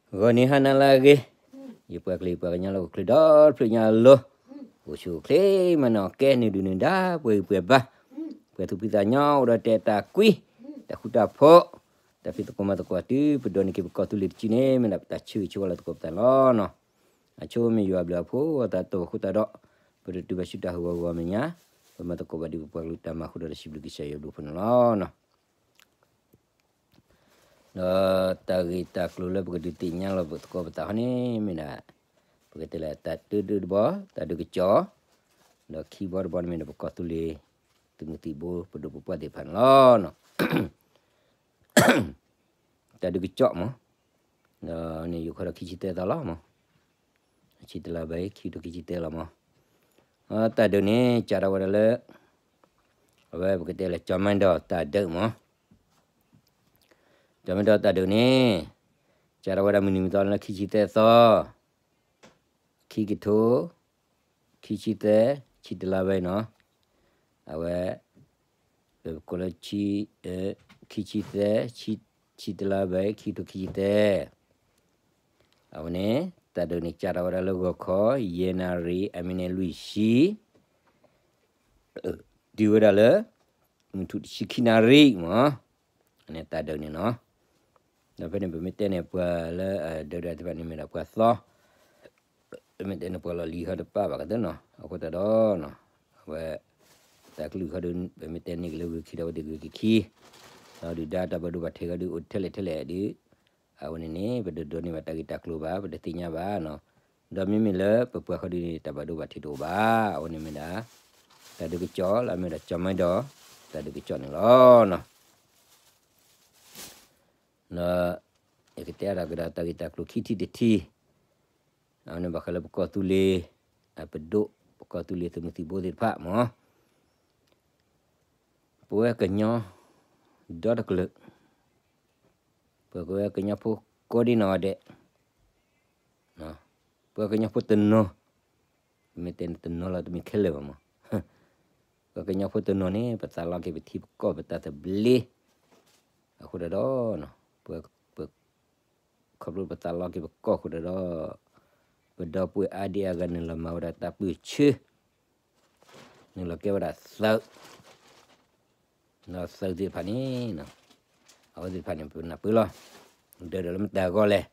ဂီၤနံၤဟါနၤလၢအဂ့ၤ, ယပှၤကလုာ်ယပှၤကညီလၢဟီၣ်ခိၣ်ချၢဒီတဖျၢၣ်ညါအလိၤ, အိၣ်ဆူၣ်အိၣ်ချ့မၤနၢၤအီၤကဲ နုာ်ဒုးနုာ်ဒါ ပှဲၤဂံၢ်ပှဲၤဘါ, ပှဲၤသူၣ်ဖှံသးညီအိၣ်ဒီးတဲာ်တၢ်ကွံ, တၢ်ဃူတၢ်ဖိး, တၢ်ဖံးသကိးမၤသကိးတုၤ ပဒိးန့ၢ်က့ၤပကီၢ်သူလ့ၤတစုန့ၣ် မ့ၢ်ဒၣ်ပတၢ်ဆၢဂ့ၤဆၢဝါလၢသကိးပသးန့ၣ်လီၤ. အဆိမ့ၢ်ယွၤအဘျုးအဖှိၣ်အသးတအိၣ်အဃိသတးဒီး ပတတုၤဘၣ်ဆူတၢ်ဟးဂီၤဂီၤမဲာ်ညါ, ပမၤသကိးဘၣ်ဒ်ပပှၤကလုာ်တၢ်မၤအဃိဒီး စံးဘျုးကစၢ်ယွၤအဘျုးအဖှိၣ်န့ၣ်လီၤ. ဒီးတၢ်ဂ့ၢ်တၢ်ကျိၤလၢပကဒုးသ့ၣ်ညါလီၤပသကိးပသးဟီန့ၣ် မ့ၢ်ဒၣ် ပကတဲလၢတၢ်တၢတၢတဘီ, တၢ်ဒုးကစီၣ်, ဒီးခံဘီတဘီန့ၣ်မ့ၢ်ဒၣ်ပကီၢ်သူလ့ၤ သုးမုၢ်သံၣ်ဘိ ပဒိၣ်ပပှၢ်သ့ၣ်တဖၣ်န့ၣ်လီၤ. တၢ်ဒုးကစီၣ်မး, ဒီးန့ၣ်ယိၤခီဒီးခံဆံသၢသီလီၤမး, ဆံတလါဘၣ် ခံကထိခံဆံသၢလီၤမး, တၢ်ဒုးန့ၣ် စးထီၣ်ဝဲဒၣ်လၢ အဝဲပကတဲလၢ ကၠီၤမၤဒီးတၢ်ဒုးမး, ကၠီၤမၤဒီးတၢ်ဒုးန့ၣ် စးထီၣ်ဝဲဒၣ်မုၢ်နံၤမုၢ်သီလၢခံဆံသၢသီ ခံကထိ ခံဆံသၢ ဆံတလါဘၣ်နီၤ, အဝဲ ပကိးလၢ ခံဆံသၢ ဆံတလါဘၣ် ခံကထိခံဆံသၢ, အဝဲန့ၣ် တၢ်ဒုးန့ၣ် စးထီၣ်ဝဲဒၣ်လၢဂီၤခီ ယဲၢ်နၣ်ရံၣ် အမံးနံးလွံၢ်ဆံ တုၤဝဲဒၣ်လၢ မုၢ်ထူၣ်တဆံခံနၣ်ရံၣ်မး, န့ၣ်တၢ်ဒုးန့ၣ်နီၤ, ဒီးဖဲန့ၣ် ပမ့ၢ်တဲန့ၣ်ပှၤလၢအဒုးတၢ်သ့ၣ်တဖၣ်န့ၣ်မ့ၢ်ဒၣ်ပှၤသီ ပမ့ၢ်တဲန့ၣ်ပှၤလီၢ်လံၤဟီတပာ်ဘၣ်ကသ့နီၤ, အဃိသတးဒီး အဝဲ တၢ်ကလုၢ်ဟီဒီး ပမ့ၢ်တဲန့ၣ်ကလၢဂုာ်ခံဒီးဝဲတဂ့ၤကခံ, ဒီးဒုၣ်ဒါတၢ်ဘၣ်ဒိဘၣ်ထံးဟီဒီးအိၣ်ထဲလဲၣ်ထဲလဲၣ်ဒီး အဝဲန့ၣ်န့ၣ် ပတဒိးန့ၢ်ဘၣ်တၢ်ဂ့ၢ်တၢ်ကျိၤဘၣ် ပတသ့ၣ်ညါဘၣ်နီၤ, ဒီးမ့မ့ၢ်လၢပပှၤဃီဒီးန့ၣ် တၢ်ဘၣ်ဒိဘၣ်ထံးတအိၣ်ဘၣ်, အဝဲန့ၣ်မ့ၢ်ဒၣ် တၢ်ဒုးကစီၣ်လၢအမ့ၢ်ဒၣ်ကၠီၤမၤဒီး တၢ်ဒုးကစီၣ်န့ၣ်လီၤ. ဒီး ယကတဲအါထီၣ်ကဒီးတၢ်ဂ့ၢ်တၢ်ကျိၤခံထံၣ်တထံၣ်, အဝဲန့ၣ်ဘၣ်ဃးလၢပကီၢ်သူလ့ၤ အပဒိၣ် ပကီၢ်သူလ့ၤသုးမုၢ်သံၣ်ဘိသ့ၣ်တဖၣ်မး, ပဝဲကညီ ဒီတကလုာ်, ပကဝဲကညီဖိကိးဒံနီၢ်ဂၤဒဲး, ပဝဲကညီဖိတနီၤ, မ့ၢ်တဲန့ၣ်တနီၤလီၤ တမ့ၢ်ခဲလၢာ်ဘၣ်မး, ပဝဲကညီဖိတနီၤန့ၣ် ပသးလီက့ၤပထံပကီၢ်ပတၢ်သဘျ့, အဃိဒီး ပ ခီဖျိပသးလီက့ၤပကီၢ်အဃိဒီး ပဒီပုၢ်ဝဲၢ်အါဒံအါဂၤနုာ်လီၤမၤဝဲဒၣ်တၢ်ပၢၢ်ဆၢ, နုာ်လီၤကဲဝဲဒၣ်သုး, ဒီးသုးသ့ၣ်တဖၣ်န့ၣ်, အဝဲသ့ၣ်တဖၣ်န့ၣ် ပနၢ်ပၢၢ်လီၤ, ဒၢးဒီးလၢမတၤအဂီၢ်လဲၣ်,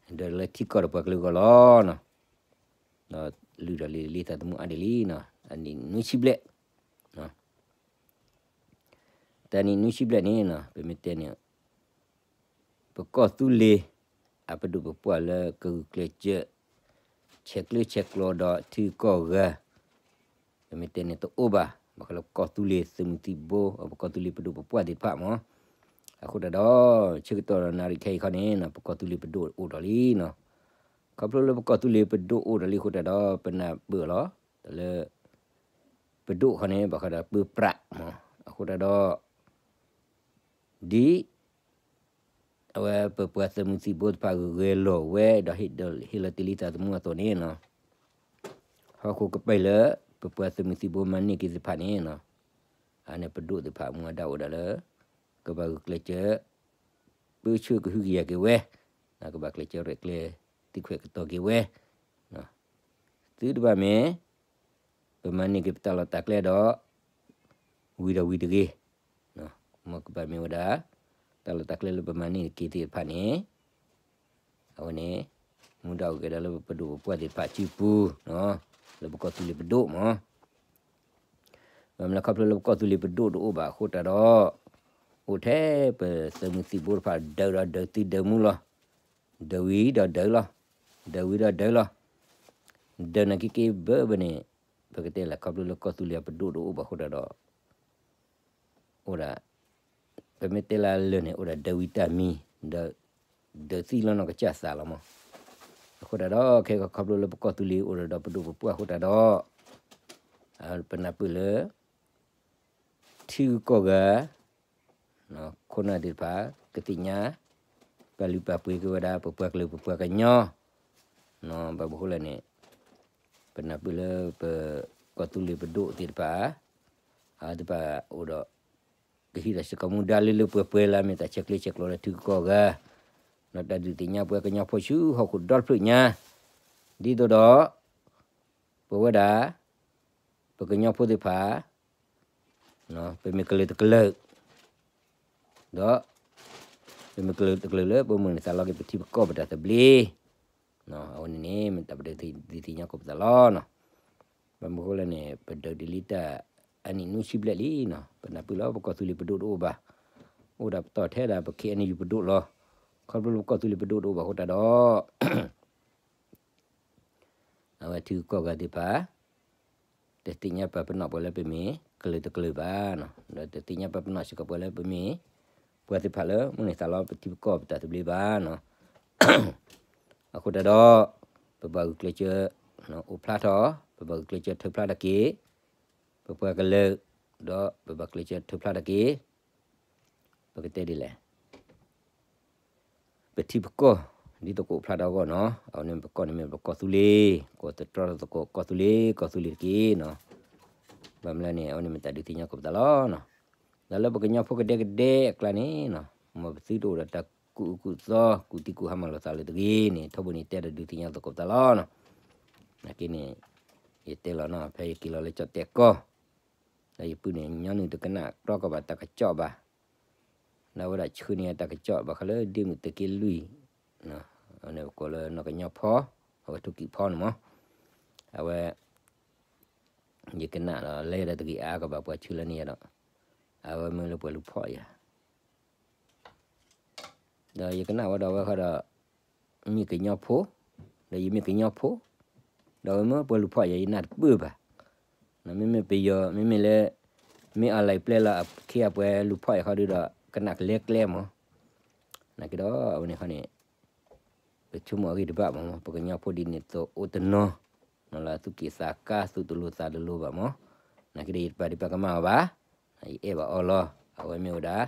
ဒၢးဒီးလၢထံကီၢ်ဒီးပှၤကလုာ်အဂီၢ်လီၤ. ဒီးလုၢ်ထီၣ်လံလံသးသမူအါဒံးလံ, အနံၣ်နွံဆံဘျဲၣ်, တနံၣ်နွံဆံဘျဲၣ်န့ၣ် ပမ့ၢ်တဲန့ၣ် ပကီၢ်သူလ့ၤ အပဒိၣ်ပပှၢ်လၢကဂုာ်ကျဲးစၢး ဆဲးကျၢဆဲးကျိးဒီးထံဂုၤကီၢ်ဂၤ, ပမ့ၢ်တဲန့ၣ်တအိၣ်ဘၣ်, ဘၣ်ဃးလၢပကီၢ်သူလ့ၤသုးမုၢ်သံၣ်ဘိ ပကီၢ်သူလ့ၤပဒိၣ်ပပှၢ်သ့ၣ်တဖၣ်မး, အဃိတၢ်ဒီး ဆၢကတီၢ်နၣ်ရံၣ်ခဲအံၤခီန့ၣ် ပကီၢ်သူလ့ၤပဒိၣ်အိၣ်ထီၣ်လံနီၤ, ခီဖျိလၢပကီၢ်သူလ့ၤပဒိၣ်အိၣ်ထီၣ်လံအဃိတၢ်ဒီး ပနၢ်ပၢၢ်လီၤ, တၢ်လၢ ပဒိၣ်ခီန့ၣ် ဘၣ်ဃးဒီးပၢပြးမး, အဃိတၢ်ဒီး ဒ် အဝဲပပှၤသုးမုၢ်သံၣ်ဘိသ့ၣ်တဖၣ်ဂုာ်ဂဲၤလိာ်ဝဲ ဒီးဟ့ၣ်လီၤတ့ၢ်လံသးသမူအသိးန့ၣ်နီၤ, ဟီၣ်ခိၣ်ကပၤလၢ ပပှၤသုးမုၢ်သံၣ်ဘိမၤန့ၢ်က့ၤသ့ၣ်တဖၣ်န့ၣ်နီၤ, အန့ၣ်ပဒိၣ်သ့ၣ်တဖၣ်မူအဒါအိၣ်ဒၣ်လၢ ကဘၣ်ဂုာ်ကျဲးစၢး ပၢဆှၢကဟုကယာ်က့ၤဝဲ, ကဘၣ်ကျဲးစၢးရဲၣ်ကျဲၤသံခွဲးကတီၤက့ၤဝဲ, သုတဘၣ်မ့ၢ် ပမၤန့ၢ်က့ၤပတၢ်လီၢ်တၢ်ကျဲဒီး ဝံၤဒီးဝံၤတဂ့ၤ, မ်ကဘၣ်မ့ၢ်ဝဲဒၣ် တၢ်လီၢ်တၢ်ကျဲလၢပမၤန့ၢ်က့ၤသ့ၣ်တဖၣ်န့ၣ်, အဝဲန့ၣ် မူဒါအိၣ်က့ၤဒၣ်လၢပဒိၣ်ပပှၢ်သ့ၣ်တဖၣ်စုပူၤ, လၢပကီၢ်သူလ့ၤပဒိၣ်မး, ဘၣ်မနုၤခီဖျိလၢပကီၢ်သူလ့ၤပဒိၣ်တအိၣ်ဘၣ်အဃိတၢ်ဒီး အိၣ်ထဲပသုးမုၢ်သံၣ်ဘိတဖၣ်ဒၢးဒီးဒၢးသံဒၢးမူလီၤ, ဒၢးဝံၤဒီးဒၢးလီၤ, ဒၢးဝံၤဒီးဒၢးလီၤ, ဒၢးနာ်က့က့ဘၢဘၢန့ၣ်, ပကတဲလၢခီဖျိလၢကီၢ်သူလ့ၤအပဒိၣ်တအိၣ်ဘၣ်အဃိတၢ်ဒီး အိၣ်ဒၣ် ပမ့ၢ်တဲလၢအလၢာ်န့ၣ် အိၣ်ဒၣ်ဒၢးဝံတၢ်မံၤ, ဒီး ဒၢးသံလီၤနီၢ်ကစၢ်သးလီၤမး, အဃိတၢ်ဒီး ခဲခီဖျိလၢပကီၢ်သူလ့ၤအိၣ်ဒီးပဒိၣ်ပပှၢ်အဃိတၢ်ဒီး ပနၢ်ပၢၢ်လၢ ထံဂုၤကီၢ်ဂၤ ခိၣ်နၢ်သ့ၣ်တဖၣ် ကသ့ၣ်ညါ ပာ်လုၢ်ပာ်ပှ့ၤက့ၤဝဲဒၣ် ပပှၤကလုာ်ပပှၤကညီ ဘၣ်မနုၤဃိလဲၣ်န့ၣ် ပနၢ်ပၢၢ်လၢပကီၢ်သူလ့ၤပဒိၣ်သ့ၣ်တဖၣ် အဝဲသ့ၣ်တဖၣ်အိၣ်ဒီး ကဟံးဒီးစ့ၢ်ကီးမူဒါလၢလၢပှဲၤပှဲၤလၢအမ့ၢ်တၢ်ဆဲးကျၢဆဲးကျိးလၢထံဂုၤကီၢ်ဂၤ ဒီးတၢ်ဒုးသ့ၣ်ညါပှၤကညီဖိဆူဟီၣ်ခိၣ်ဒီတဖျၢၣ်ညါ, ဒ်သိးဒီး ပဝဲဒၣ် ပကညီဖိသ့ၣ်တဖၣ် ပမ့ၢ်ကလုာ်တကလုာ်, ဒီး ပမ့ၢ်ကလုာ်တကလုာ်လၢပမိၣ်န့ၢ်သးလီက့ၤပထံပကီၢ်ပတၢ်သဘျ့, အဝဲန့ၣ်န့ၣ် မ့ၢ်တၢ်ပဒုးသ့ၣ်ညါကီးပသးလီၤနီၤ. ဘၣ်မနုၤဃိလဲၣ်န့ၣ် ပဒုးဒ်လံတၢ်အနံၣ်နွံဆံဘျဲၣ်လံနီၤ, ပနၢ်ပၢၢ်လီၤ ပကီၢ်သူလ့ၤပဒိၣ်တအိၣ်ဘၣ်, အိၣ်ဒၣ်ပတီၢ်ထဲဒၣ်ပ ခ့ၣ်အဲၣ်ယူၣ် ပဒိၣ်လီၤ. ခီဖျိလၢပကီၢ်သူလ့ၤပဒိၣ်တအိၣ်ဘၣ်အဃိတၢ်ဒီး အဝဲထံဂုၤကီၢ်ဂၤသ့ၣ်တဖၣ် တသ့ၣ်ညါပာ်ပနီၣ်ပှၤလၢပမ့ၢ်ကလုာ်တကလုာ်ဘၣ်နီၤ, ဒီးတသ့ၣ်ညါပာ်ပနီၣ်စ့ၢ်ကီးပှၤလၢပမ့ၢ် ပှၤသ့ၣ်တဖၣ်လၢမိၣ်န့ၢ်သးလီပထံပကီၢ်ပတၢ်သဘျ့ဘၣ်နီၤ. အဃိတၢ်ဒီး ပဘၣ်ဂုာ်ကျဲးစၢး အိၣ်ဖျါထီၣ်, ပဘၣ်ဂုာ်ကျဲးစၢးထုးဖျါထီၣ်က့ၤ ပပှၤကလုာ်, ဒီးပဘၣ်ကျဲးစၢးထုးဖျါထီၣ်က့ၤ ပကတဲဒ်လဲၣ် ပထံပကီၢ် ဒ်သိးကအိၣ်ဖျါထီၣ်အဂီၢ်နီၤ. အဝဲန့ၣ်ပကီၢ်န့ၣ်မ့ၢ်ပကီၢ်သူလ့ၤ, ကီၢ်သတြီထီၣ်သကိးကီၢ်သူလ့ၤ, ကီၢ်သူလ့ၤတက့ၢ်နီၤ. ဘၣ်မနုၤလဲၣ်န့ၣ် အဝဲန့ၣ်မ့ၢ်တၢ်ဒုးသ့ၣ်ညါကီးပသးလီၤ. ဒီးလၢပကညီဖိကဒဲကဒဲအကျါန့ၣ်နီၤ, မ်ပသုတအိၣ်ဒီးတၢ်ကူၣ်အုၣ်ကူၣ်သီ ကူၣ်သံကူၣ်ဟါမၢ်လိာ်သးလၢၤတဂ့ၤန့ၣ် ထီဘိန့ၣ်တဲဒီးဒုးသ့ၣ်ညါသကိးပသးလီၤနီၤ. နာ်က့န့ၣ် ယတဲလီၤနီၤ ဖဲယက့ၤလီၤလၢကၠီၣ်တဲၣ်ကီၢ် ဒီးယပုၢ်န့ၣ် ညီနုၢ်တကနၣ်ကြီကီးဘၣ်တၢ်ကစီၣ်ဘၣ်. ဒီးအဝဲဒၣ်ဆှၢန့ၢ်တၢ်ကစီၣ် ဘၣ်ဃးလၢဒ့မုၣ်သုးက့လွံၢ်, အဝဲန့ၣ်ပကိးလၢနီၢ်ကညီဖီ, အဝဲထိၣ်ကံၣ်ဖီန့ၣ်မး. အဝဲ ယကနၣ်ဒီး လၢယဒီးတဂ့ၤအါကီးဘၣ်ပှၤဆှၢလၢန့ၣ်ယၤဒီး အဝဲမ့ၢ်လၢပှၤလူၤဖီၣ်ယၤ ဒီးယကနၣ်ဝဲဒီးအဝဲဃီဒီး မ့ၢ်ကညီဖိ, ဒီးယမ့ၢ်ကညီဖိ, ဒီးအဝဲမ့ၢ်ပှၤလူၤဖီၣ်ယၤ ယနၢ်တပၢၢ်ဘၣ်. မ့မ့ၢ်ပယီၤ မ့မ့ၢ်လၢ မ့ၢ်အီၤလဲၤပျဲလီၤအခ့အပှၤလူၤဖီၣ်ယၤဃီဒီး ကနၣ်ကလဲကျဲမး. နာ်က့ဒီးအဝဲန့ၣ်ဃီန့ၣ် ပဆိကမိၣ်အဂ့ၢ်တဘၣ်မး, ပကညီဖိဒ်န့ၣ်သိးအိၣ်တနီၤ, နီၤလၢသူၣ်က့ၣ်သးကါ သူၣ်တလိၤသးတလိၤဘၣ်မး. နာ်က့ဒီးယတပာ်ဒံးပာ်ကမၣ်အီၤဘၣ်, ယအဲၣ်ဘၣ်အီၤလီၤ. အဝဲမ့ၢ်ဝဲဒၣ် သး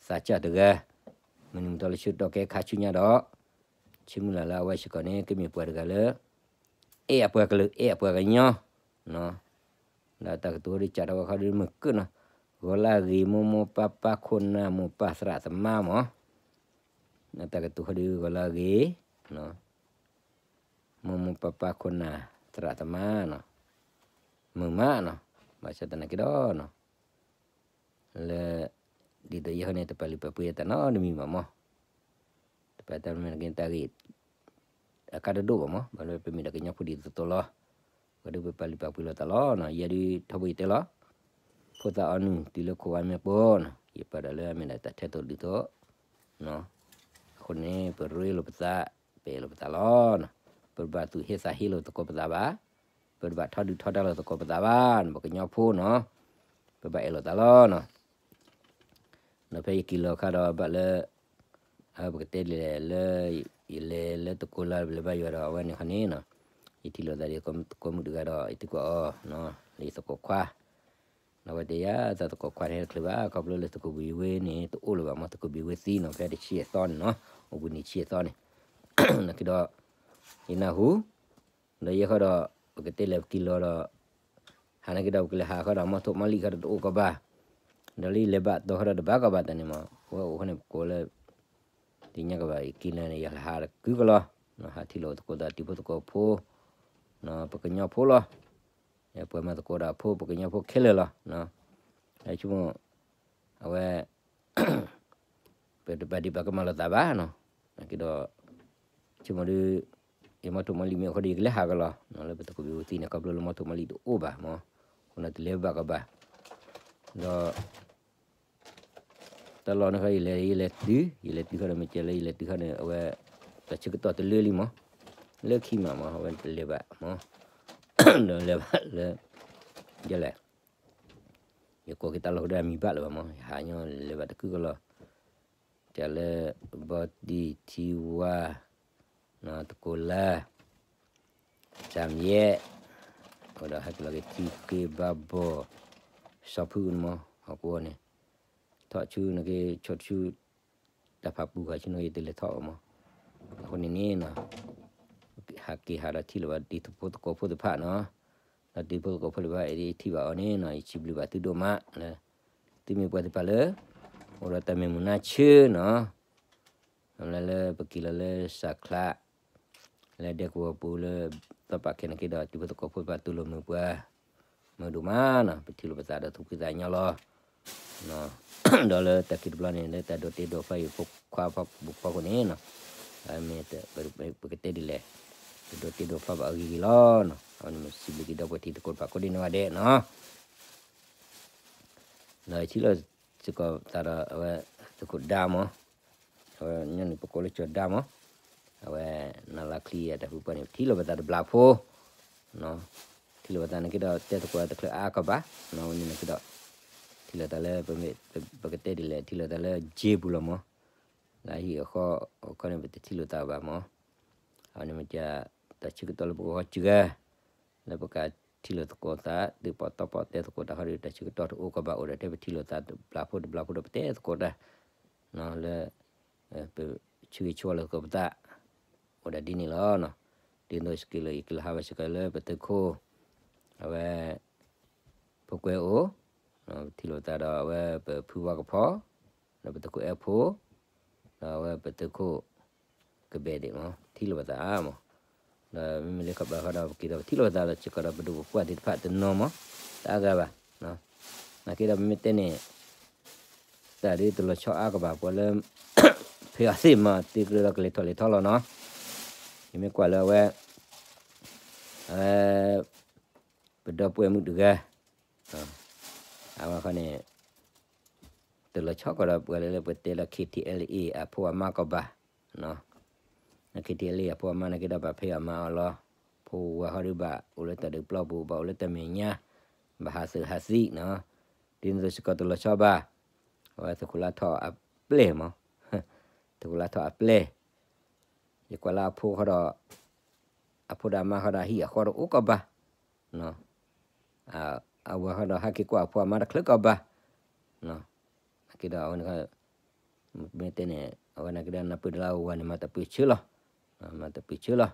စၢ်တဂၤ, မုၢ်နံၤမုၢ်သီလၢဆၢကတီၢ်ခဲခါဆူညါဒီး ဆၢမုၢ်လၢ်လၢအဝဲစ့ၢ်ကီးန့ၣ် ကမ့ၢ်ပှၤတဂၤလၢ အဲၣ်အပှၤကလုာ် အဲၣ်အပှၤကညီ, ဒီးတၢ်ကတိၤဟီဒုးစးထီၣ်ဝဲခီဒုးမုၢ်ကၢၢ်နီၤ, ဂီၤလၢအဂ့ၤ မိၢ်မိၢ်ပၢ်ပၢ်ခိၣ်နၢ်မိၢ်ပၢ်သရၣ်သမါမး. တၢ်ကတိၤဟီဒုးဂီၤလၢအဂ့ၤ, မိၢ်မိၢ်ပၢ်ပၢ်ခိၣ်နၢ်သရၣ်သမါနီၤ, မုာ်မးနီၤ, ဘၣ်ဆၣ်သနာ်က့ဒီးနီၤ လၢ ဒ်သိးယဲၢ်ဃီန့ၣ် တပာ်လုၢ်ပာ်ပှ့ၤတၢ်နီတမံၤဘၣ်မး, တပာ်တၢ်မ့ၢ်က့ၤတၢ်ဂ့ၢ် အကါတဒိၣ်ဘၣ်မး, ဘၣ်လၢပမ့ၢ်ဒီးကညီဖိဒ်သိးသိးလီၤ. ဝဲဒုးပပာ်လုၢ်ပာ်ပှ့ၤလိာ်သးလီၤနီၤ, ယဲဒုးထီဘိယတဲလီၤ, ဖိသၣ်အီနုၢ်တုၤလၢခိၣ်ဝါမ့ၢ်ပှီၤနီၤ, ယပာ်ဒီးလၢအမ့ၢ်ဒၣ်တၢ်ထဲသိးဒုးသိး အဃိန့ၣ် ပရ့လိာ်ပသး, ပအဲၣ်လိာ်ပသးလီၤ. ပတဘၣ်သူၣ်ဟ့သးဟ့လိာ်သကိးပသးဘၣ်, ပတဘၣ်ထီဒုၣ်ထီဒါလိာ်သကိးပသးဘၣ်, ပကညီဖိနီၤ, ပဘၣ်အဲၣ်လိာ်သးလီၤနီၤ. ဒီးဖဲယက့ၤလီၤခါဒီးဘၣ်လၢ ပကတဲလဲၣ်လၢ ယလဲၤလၢသကိးလၢ်လဲၤဘါယွၤဒီးအဝဲန့ၣ်ခီန့ၣ်နီၤ, ယထံၣ်လိာ်သးဒီးသကိးမုၣ်တဂၤဒီး ယသံကွၢ်အီၤ လၢယသကိးခွါ ဒီးအဝဲတဲယၤ သးသကိးခွါန့ၣ်တချုးဘၣ် ခီဖျိလၢသကိးဘံၣ်ဝ့န့ၣ် တအိၣ်လၢၤဘၣ်မး, သကိးဘံၣ်ဝ့သံနီၤ, ဖဲတဆံယဲၢ်သီန့ၣ်နီၤ, အိၣ်ဘှံးနံၤတဆံယဲၢ်သီန့ၣ်, နာ်က့ဒီး ယနၢ်ဟူ ဒီးယဲၢ်ဃီဒီး ပကတဲလဲၤပက့ၤလီၤဒီး ဟးနာ်က့ဒီးပကလဲၤဟးဃီဒီး မီထိၣ်မီလံၣ်ဃီဒီးတအိၣ်ကီးဘၣ်, ဒီးလၢယလဲၤဘၣ်တီၤဃီဒီးတဘၣ်ကီးဘၣ်တၢ်န့ၣ်မး, အဝဲအိၣ်ဃီန့ၣ်ပကိးလၢ တညါကဘၣ်ယက့ၤလၢန့ၣ် ယဟးလၢကုကလီၤ, ဟးထံၣ်လိာ်သကိးသးတံၤဖိသကိးဖိ ပကညီဖိလီၤ, ပှၤမၤသကိးဒီးအဖိ ပကညီဖိခဲလၢာ်လီၤ, ဆိကမိၣ် အဝဲ ပတပာ်ဒံးပာ်ကမၣ်လိာ်သးဘၣ်နီၤ, နာ်က့ဒီး ဆိကမိၣ်ဒုး ယမီထိၣ်မီလံၣ်မ့ၢ်အိၣ်ဃီဒီး ယကလဲၤဟးကလီၤ, လၢပသကိးဘံၣ်ဝ့သံန့ၣ် ခီဖျိလၢမီထိၣ်မီလံၣ်တအိၣ်ဘၣ်မး, အဃိန့ၣ်တလဲၤဘၣ်ကီးဘၣ်, ဒီး တၢ်လီၢ်န့ၣ်ဃီ ယလဲၤ ယလဲၤတုၤ ယလဲၤတုၤဃီဒီး မ့ၢ်ကဲလၢယလဲၤတုၤဃီန့ၣ် အဝဲ တၢ်ဆၢကတီၢ်တလၢလံမး, လၢခံမးမး အဝဲတလဲၤဘၣ်မး, ဒီးလဲၤဘၣ်လၢ ယလဲၤ ယကိးက့ၤတၢ်လီၢ်ဃီဒီး အမံၤဘၣ်လၢၤဘၣ်မး, ယဟးညီလဲၤဘၣ်တကုကလီၤ, တၢ်လၢ ဘီတံၢ် ထံဝါ သကိးလါ စၢ်မယဲၣ်, ဒီးဟဲက့ၤလီၤက့ၤထံဃ့ဘါဘီၣ် စီၤဖုန့ၣ်မး ဟီၣ်ကဝီၤန့ၣ်, ထီၣ်ဆူန့ၣ်က့ၤ ဆိးဆူ တၢ်ဖးပူၤဃီဆူန့ၣ်က့ၤ တလဲၤထီၣ်ဘၣ်မး, အဃိန့ၣ်န့ၣ်နီၤ, ဟးက့ၤဟးဒီးထံၣ်လၢၤဘၣ် တံၤဖိသကိးဖိသ့ၣ်တဖၣ်နီၤ, ဒီးတံၤဖိသကိးဖိသ့ၣ်တဖၣ် ယထံၣ်ဘၣ်အီၤန့ၣ်နီၤ ယစံးဘျုးဘၣ်သုဒိၣ်မးလၢ သုမ့ၢ်ပှၤသ့ၣ်တဖၣ်လၢ အိၣ်ဒီးတၢ်မုာ်မုာ်နၢ်ဆၢနီၤ မ့ၢ်လၢပက့ၤလီၤလၢစးချး လၢဒဲကဝီၤပူၤလၢ သီပာ်ခဲန့ၣ်က့ဒီး တံၤဖိသကိးဖိတဖၣ်တူၢ်လိာ်မုာ်ပှၤ မုာ်ဒိၣ်မးနီၤ, ပထံၣ်လိာ်ပသးဒီးသူၣ်ဖှံသးညီလီၤ. ဒီးလၢတၢ်ခံတဘျီန့ၣ် လၢတၢ်ဒိးတ့ဒိးဖျီအံၤ ဖိခွါဖီပူၤဖီခိၣ်န့ၣ်နီၤ, မ့ၢ်ပကတဲဒ်လဲၣ်, တဒိးတ့ဒိးဖျီဘၣ်အဂ့ၤဂ့ၤလီၤနီၤ. အဝဲန့ၣ်မ့ၢ်စံးဘျုးက့ၤဒီပုၢ်ဝဲၢ်တံၤသကိးတဖၣ်ကိးဒံနီၢ်ဂၤဒဲးနီၤ. ဒီးထံၣ်လိာ်စ့ၢ်ကီးသးဒီးအဝဲသုးခိၣ်ဒါမး, အဝဲညီနုၢ်ပကိးလၢကၠီၤဒါမး, အဝဲနလါချံအတၢ်ဖုပှၢ်န့ၣ် ထံၣ်လိာ်ပသးတဘျီဖိ ထံၣ်လိာ်ပသးန့ၣ်က့ဒီး တဲသကိးတချုးအါကီၢ်ဘၣ်, ဝဲန့ၣ်န့ၣ်က့ဒီး ထံၣ်လိာ်သးလၢ ပကတဲဒ်လဲၣ် ထံၣ်လိာ်သးလၢ J ပူၤလီၤမး, လၢဟံၣ်အဃီ အခီန့ၣ် ပတထံၣ်လိာ်သးဘၣ်မး, အဝဲန့ၣ်မ့ၢ် တၢ်ဆၢကတီၢ်လၢပကဟီစှၤ လၢပကထံၣ်လိာ်သကိးသး သုးပီၣ်တီပီၣ်တဲသကိးတၢ်ဃီဒီး တၢ်ဆၢကတီၢ်တအိၣ်ကီၢ်ဘၣ်အိၣ်ဒီး ထဲပထံၣ်လိာ်သးတဘျီဖိတဘျီဖိဒီး ပတဲသကိးတၢ် လၢ ပဆၢဂ့ၤဆၢဝါလိာ်သကိးပသး အိၣ်ဒၣ်ဒ်န့ၣ်လီၤ. ဒ်သိးစက့လၢယကလဲၤဟးဘၣ်စ့ၢ်ကီးလၢပသုးခိၣ် အဝဲ ဖိကွဲအိၣ်, ထံၣ်လိာ်သးဒီးအဝဲပဖုဝါကဖီ ဒီးပသုးခိၣ်အဲၣ်ဖိ ဒီးအဝဲပသုးခိၣ် ကဘဲဒ့ၣ်မး ထံၣ်လိာ်ပသးမး, ဒီးမ့မ့ၢ်လၢခီဘၣ်ဃီဒီး ပက့ၤဒီးပထံၣ်လိာ်ပသးဒီးစ့ၢ်ကီးဒီးပဒိၣ်ပပှၢ်သ့ၣ်တဖၣ်တနီၤမး, တအါဂၤဘၣ်, နာ်က့ဒီးပမ့ၢ်တဲန့ၣ် တၢ်ဒ်တလီၤဆီအါကဘၣ် ပှၤလၢ ဖဲအီၤသ့ၣ်မး တ့ကြၢးဒီးကလဲၤထီၣ်လဲၤထီလီၤနီၤ, ယမ့ၢ်ကွၢ်လၢအဝဲ အဝဲ ပဒီပုၢ်ဝဲၢ်မုၣ်တဂၤ အဝဲခီန့ၣ် တလီၤဆီကီးဒီးပှၤလၢလၢပတဲလၢ KTLA အဖိအမါကီးဘၣ်, KTLA အဖိအမါနာ်က့ဒီး ဘၣ်ဖဲအီၤမါအီၤလီၤ, ဖိဝၤဟီဒီးဘၣ်အိၣ်လၢတၢ်ဒုးပျီပူၤ ဘၣ်အိၣ်လၢတၢ်မဲာ်ညါ, ဘၣ်ဟးသုးဟးသံနီၤ, ဒ်န့ၣ်အသိးစ့ၢ်ကီးတလီၤဆီဘၣ်, အဝဲသုးခိၣ်လါထီၣ်အပျဲၢ်မး, သုးခိၣ်လါထီၣ်အပျဲၢ်, ယကွၢ်လၢအဖိဃီဒီး အဖိဒီးအမါဃီဒီးအဟံၣ်အဃီတအိၣ်ကီးဘၣ်, အဝၤဃီဒီးဟးက့ၤကွၢ်အဖိအမါတချုးကီးဘၣ်, နာ်က့ဒီးအဝဲန့ၣ် မ့ၢ်တဲန့ၣ် အဝဲနာ်က့ဒီးနၢ်ပၢၢ်ဒီးလၢအဝၤန့ၣ် မၤတၢ်ပၢၢ်ဆၢလီၤ, မၤတၢ်ပၢၢ်ဆၢလီၤ,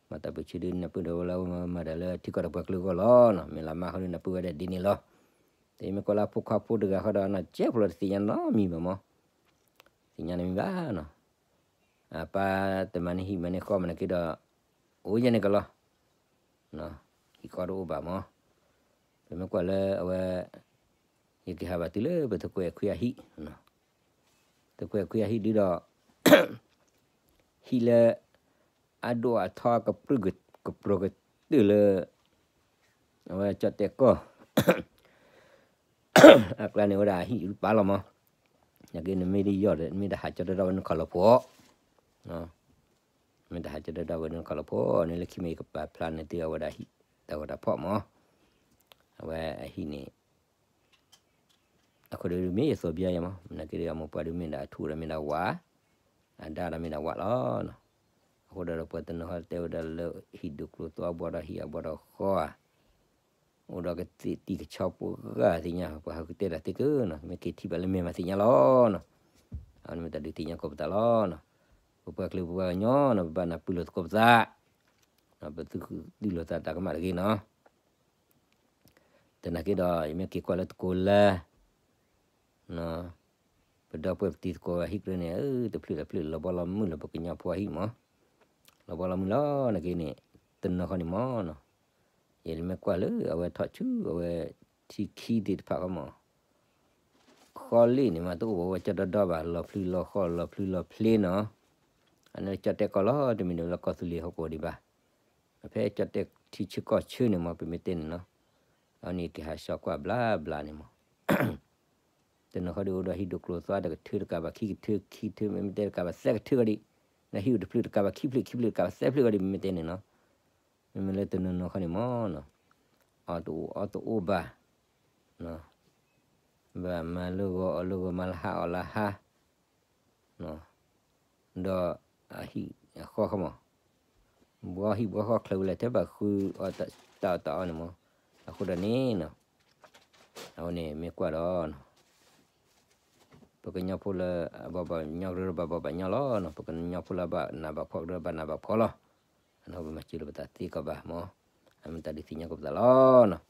မၤတၢ်ပၢၢ်ဆၢဒုးနၢ်ပၢၢ်ဒီးဝဲလၢအဝဲမၤဒၣ်လၢထံကီၢ်ဒီးပှၤကလုာ်အဂီၢ်လီၤ, မ့ၢ်လၢအမါဃီဒုးနၢ်ပၢၢ်ဝဲဒၣ်ဒ်န့ၣ်လီၤ, တမ့ၢ်ကွၢ်လၢအဖိခွါဖိတဂၤဃီဒီး နကဲဖိလီၤတသ့ၣ်ညါနီတမံၤဘၣ်မး, သ့ၣ်ညါနမံၤဘၣ်နီၤ, အပၢ်တမၤန့ၢ်ဟံၣ်မၤန့ၢ်ဃီမးနာ်က့ဒီး အိၣ်ယဲန့ၣ်ကလီၤ, ဟံၣ်ဃီတအိၣ်ဘၣ်မး, ပမ့ၢ်ကွၢ်လၢအဝဲ ယကဟးဘၣ်တုၤလၢပသုးခိၣ်အဲၣ်ခွံအဟံၣ်, သုးခိၣ်အဲၣ်ခွံအဟံၣ်ဒုဒီး ဟံၣ်လၢ အဒိၣ်အထီကပြုၢ်ကပြီၤကတၢၢ်လၢ အဝဲကၠီၣ်တဲၣ်ကီၢ် အကျါန့ၣ်ဝဲဒၣ်အဟံၣ်အုပာ်လီၤမး, နာ်က့နမ့ၢ်ဒ်ယီၢ်ဒီး နမ့ၢ်တဟးကၠီၣ်တဲၣ်ဒၣ်ဝဲနခီၣ်လီၤဖိး, မ့ၢ်တဟးကၠီၣ်တဲၣ်ဒၣ်ဝဲနခီၣ်လီၤဖိးန့ၣ် လၢခံမ့ၢ်ယကပာ်ဖျါန့ၢ်သုအဝဲဒၣ်ဟံၣ်တၢ်ဂီၤတၢ်ဖီၣ်မး, အဝဲအဟံၣ်န့ၣ် အဃိဒီးမ့ၢ်ယသိးဘျါယၤမး, နာ်က့ဒီးအမိၢ်ပှၢ်ဒုးမ့ၢ်ဒၣ်အထူဒီးမ့ၢ်ဒၣ်ဝး, အဒါဒီးမ့ၢ်ဒၣ်ဝးလီၤ. အဃိဒီးပှၤတနီၤဃီတဲဝဲဒၣ်လၢဟံၣ်ဒိၣ်ကျိၤသွါဘှီဒီးဟံၣ်အဘှီဒီးဃီဧါ, အိၣ်ဒီးကသ့ၣ်တံၢ်ကဆီဖိဂၤသ့ၣ်ညါ ပှၤဟးကတဲတၢ်သ့ကၢနီၤ, မ့ၢ်က့ၤထံၣ်ဘၣ်လၢမဲာ်မးသ့ၣ်ညါလီၤနီၤ. အဝဲန့ၣ်မ့ၢ်တၢ်ဒုးသ့ၣ်ညါကိးပသးလီၤ. ပပှၤကလုာ်ပပှၤကညီနီၤ ပဘၣ်နၢ်ပၢၢ်လိာ်သကိးပသး, ပသုးဃုာ်သုးလိာ်သးတၢ်ကမၣ်တဂ့ၤနီၤ. သနာ်က့ဒီး ယမ့ၢ်က့ၤကွၢ်လၢသကိးလၢ ပဒီပုၢ်ဝဲၢ်ပတံၤသကိးအဟံၣ်ကြၢးန့ၣ် တဖျၢၣ်တဖျၢၣ်လီၤဘီလီၤမုၢ်လၢပကညီဖိအဟံၣ်မး, လီၤဘီလီၤမုၢ်လီၤ. နာ်က့န့ၣ် တနီၤဃီန့ၣ်မးနီၤ, ယမ့ၢ်ကွၢ်လၢအဝဲထီၣ်ဆူအဝဲထံခံသ့ၣ်တဖၣ်ဃီမး ဃီလ့ၣ်န့ၣ်မး တအိၣ်ဘၣ်ဝဲကၠီၣ်ဒီဒီဘၣ် လီၤဖျုလီၤဃီလီၤဖျုလီၤဖျ့နီၤ. အန့ၣ်ကၠီၣ်တဲၣ်ကီၢ်လီၤ တမ့ၢ်ဒၣ်လၢကီၢ်သူလ့ၤဟီၣ်ကဝီၤဒံးဘၣ်. ဖဲကၠီၣ်တဲၣ်ထံဆၢကီၢ်ဆၢန့ၣ်မး ပမ့ၢ်တဲန့ၣ်နီၤ. အန့ၣ်က့ၤဟးဆှီကွၢ်ဘျါဘျါန့ၣ်မး တနီၤဃီဒီးအိၣ်ဒီးဟံၣ်ဒိၣ်ကျိၤသွါတကထၢတကးဘၣ်ခံကထၢ ခံကထၢ မ့မ့ၢ်တဲတကးဘၣ်သၢကထၢဃီဒံး, ဒီးဟံၣ်အိၣ်တဖျၢၣ်တကးဘၣ်ခံဖျၢၣ် ခံဖျၢၣ်တကးဘၣ်သၢဖျၢၣ်ဃီဒံး ပမ့ၢ်တဲန့ၣ်နီၤ. မ့မ့ၢ်လၢတနီၤနီၤဃီန့ၣ်မးနီၤ, အီၣ်တအိၣ်အီတအိၣ်ဘၣ်, ဘၣ်မၤလၢဂီၤအီၣ်လၢဂီၤ မၤလၢဟါအီၣ်လၢဟါ ဒီးအဟံၣ်အဃီဃီမး, ဘှီဟံၣ်ဘှီဃီချၢဝဲလၢထဲဘၣ်ဃုအီၣ်တၢ်အီၣ်တၢ်အီန့ၣ်မး, အဃိဒီးန့ၣ်နီၤ, အဝဲန့ၣ်မ့ၢ်ကွၢ်ဒီး ပကညီဖိလၢအဘၣ်ဘၣ်ညီကရၢဘၣ်ဘၣ်ဘၣ်ညီလီၤနီၤ, ပကညီဖိလၢအဘၣ်နးဘၣ်ဖှီၣ်ကရၢဘၣ်နးဘၣ်ဖှီၣ်လီၤ. အနီၢ်ပမၤစၢၤလိာ်ပသးသ့ကီးဘၣ်မး, အမ့ၢ်တၢ်ဒုးသ့ၣ်ညါကိးပသးလီၤနီၤ.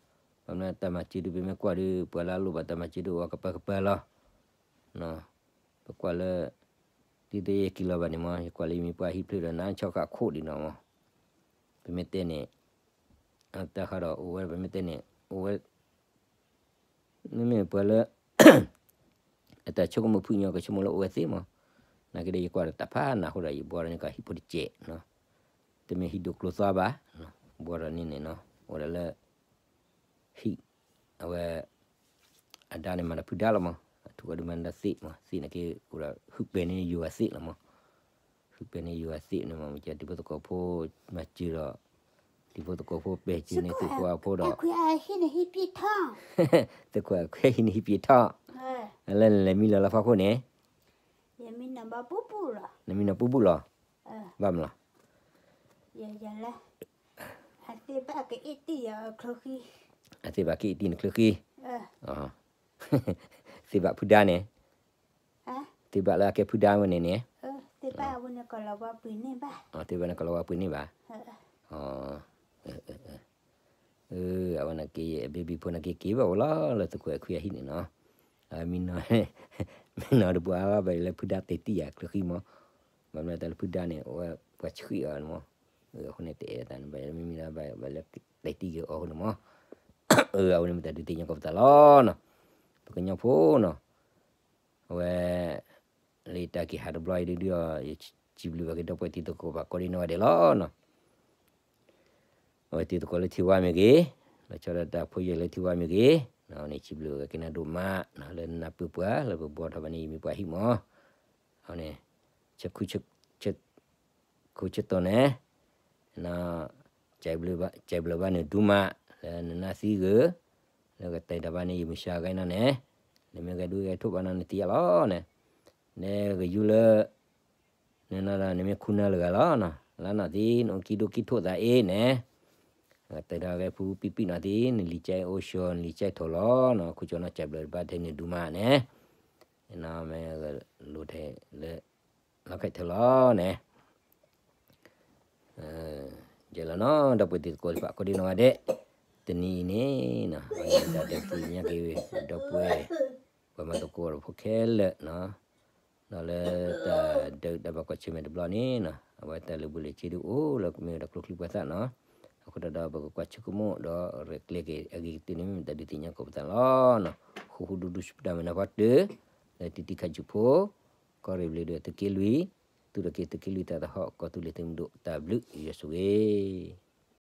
ဘၣ်မနုၤတၢ်မၤစၢၤဒုး ပမ့ၢ်ကွၢ်ဒုး ပှၤလၢအလိၣ်ဘၣ်တၢ်မၤစၢၤဒုးအိၣ်ဝဲကပၤကပၤလီၤ. ပကွၢ်လၢ ဒ်သိးယက့ၤလီၤဘၣ်န့ၣ်မး ယကွၢ်လၢယမံၤပှၢ်ဟံၣ်ဖျၢၣ်ဒီး နါဆီၣ်ဃာ်ခိၣ်ဒံးနီၤမး, ပမ့ၢ်တဲန့ၣ် တၢ်ဃးဒီးအိၣ်ဝဲ ပမ့ၢ်တဲန့ၣ် အိၣ်ဝဲ မ့မ့ၢ်ပှၤလၢ အတၢ်ဆိကမိၣ်ဖုၣ်ညီ ကဆိကမိၣ်လၢအိၣ်ဝဲသ့မး, နာ်က့ဒီး ယကွၢ်ဒီးတၢ်ဖးနးအဃိဒီး ယဘှီဒီးန့ၢ်ကီးဟံၣ်ဖိတစဲးနီၤ, တမ့ၢ်ဟံၣ်ဒိၣ်ကျိသီဘၣ်, ဘှီဒီးန့ၢ်န့ၣ်နီၤ အိၣ်ဒီးလၢ ဟံၣ် အဝဲ အဒါန့ၣ်မၤဒီးဖုဒါလီၤမး, အထူးအဒုးမၤဒီးသ့ၣ်မး, သ့ၣ်န့ၣ်က့ အိၣ်ဒီး ဟုၣ်ပဲာ်န့ၢ်ယိၤအသ့ၣ်လီၤမး, ဟုၣ်ပဲာ်န့ၢ်ယိၤအသ့ၣ်န့ၣ်မး မ့ၢ်ကဲတံၤဖိသကိးဖိ မၤစၢၤဒီး တံၤဖိသကိးဖိပဲာ်စၢၤန့ၣ် သုးခိၣ်အဖိဒီး သုးခိၣ်အခွဲးဟံးန့ၢ်ဟံၣ်ပံၤထီၣ်, လၢနလဲၤမံလီၤလၢဖီခိၣ်န့ၣ် နမံနီၤပူၤပူၤလီၤ, ဘၣ်မနုၤလီၤ အသ့ၣ်ဘၣ်ကအ့ၣ်တံၢ်နချၢဃံ, သ့ၣ်ဘၣ်ဖုဒါန့ၣ်, သ့ၣ်ဘၣ်လၢအကဲဖုဒါဝဲန့ၣ်န့ၣ်, သ့ၣ်ဘၣ်န့ၣ်ကလီၤဝါပှ့ၤန့ၢ်ဘၣ်, အဝဲန့ၣ်က့ အဘ့ၣ်ဘံၣ်ဖိန့ၣ်က့ က့ၤဘၣ်ဝဲလီၤ လၢသုးခိၣ်အခွဲးအဟံၣ်န့ၣ်နီၤ, မံနီၤတဘှါဘၣ်လၢဖုဒါတဲာ်တံၢ်ယၤချၢဃံမး, ဘၣ်မနုၤတၢ်လၢဖုဒါန့ၣ် အဝဲပှၤဆှံအီၤမး, အဃိန့ၣ်တအဲၣ်တၢ်န့ၣ် ဘၣ်လၢမ့မံဒီးဘၣ်လၢတဲာ်တံၢ်က့ၤအီၤအဃိန့ၣ်မး, အဝဲန့ၣ်မ့ၢ်တၢ်ဒုးသ့ၣ်ညါကီးပသးလီၤနီၤ, ပကညီဖိနီၤ အဝဲ လၢတၢ်က့ၤဟးတဘျီအံၤဒုးဒီး ယစံးဘျုးဘၣ်က့ၤဒီပုၢ်ဝဲၢ်တံၤသကိးပှၤကိးဒံနီၢ်ဂၤဒဲးလီၤနီၤ, အဝဲတံၤသကိးလၢထံဝါမ့ၢ်ဂ့ၤ, လီၤဆီဒၣ်တၢ်ဖိယဲၢ်လၢထံဝါမ့ၢ်ဂ့ၤ, အဝဲန့ၣ်စံးဘျုးဘၣ်က့ၤနၤဒိၣ်မးနီၤ လၢနနၢ်ပၢၢ်ပှၤ လၢပဘှီထီၣ်ဘၣ်န့ၢ်ယမံၤပှၢ်ဟံၣ်မး, အဝဲန့ၣ် ဆၢ ခိၣ်ဆၢတိၤန့ၣ်, ကဲဘျုးဘၣ်နဒိၣ်မး, လၢနနၢ်သံဂ့ၤ, လၢကတဲတၢ်ဘၣ်န့ၣ် ယမုၢ်ဆါဂဲနီၤန့ၣ်, နမ့ၢ်ဂဲၤဒိၣ်ဂဲၤထီၣ်ဘၣ်နီၤန့ၣ် တံၤယါလီၤန့ၣ်, နဂ့ၤယူလၢ နနီၤဒီး နမ့ၢ်ခူနၢလၢဂၤလီၤနီၤ, လၢနီၢ်သံ နအိၣ်ကံၣ်ဒိၣ်ကံၣ်ထိၣ်သးအ့ၣ်န့ၣ်, တဲတၢ်ဂဲၤဖုပံပံနီၢ်သံ နလံာ်ကဲအိၣ်ဆှီ နလံာ်ကဲထီၣ်လီၤနီၤ, ခိၣ်ကၠီနီၤ ကဲဘျုးဘၣ်ထဲနဒိၣ်မးန့ၣ်, နမ့ၢ်လိၣ်ထဲလၢ လီၢ်ခဲထဲလီၤန့ၣ် ယဲလီၤနီၤ ဒီပုၢ်ဝဲၢ်တံၤသကိးတဖၣ်ကိးဒံနီၢ်ဂၤဒဲး, တနံၤအံၤန့ၣ်နီၤ တၢ်ဒုးသ့ၣ်ညါက့ၤ ဒီပုၢ်ဝဲၢ် ပှၤမၤသကိးဒီးဖိခဲလၢာ်နီၤ, ဒီးလၢတၢ်ဒုးတၢ်ဘၣ်ကွၢ်ဆၢၣ်မဲာ်တဘျီန့ၣ်နီၤ အဝဲတၢ်လုၢ်ဘၢၣ်လုၢ်ဆ့ဒုးအိၣ်လၢမ့ၢ်ဝဲဒၣ်ကျိချံပှၤသၣ်နီၤ, အဃိဒီးပကကွၢ်ဆိကမိၣ်ဒီးရဲၣ်ကျဲၤက့ၤအဂ့ၤကတၢၢ်န့ၣ် မ့ၢ်တၢ်ဒုးသ့ၣ်ညါကီးပသးလီၤနီၤ, ဃူဃူဒူဒူစူၢ်ပတၢ်မုၢ်နၤဖးတၢၢ်, လၢတံၤတံၤခးစူၢ်ဖိ, ကီၢ်ရ့ၣ်ဘျ့းဒီးသုးက့လွံၢ်, သူၣ်ထီၣ်က့ၤသုးက့လွံၢ်တၢ်သဟီၣ် ကီၢ်သူလ့ၤသုးမုၢ်ဒိၣ်တၢ်ဘျုးယွၤဆိၣ်ဂ့ၤ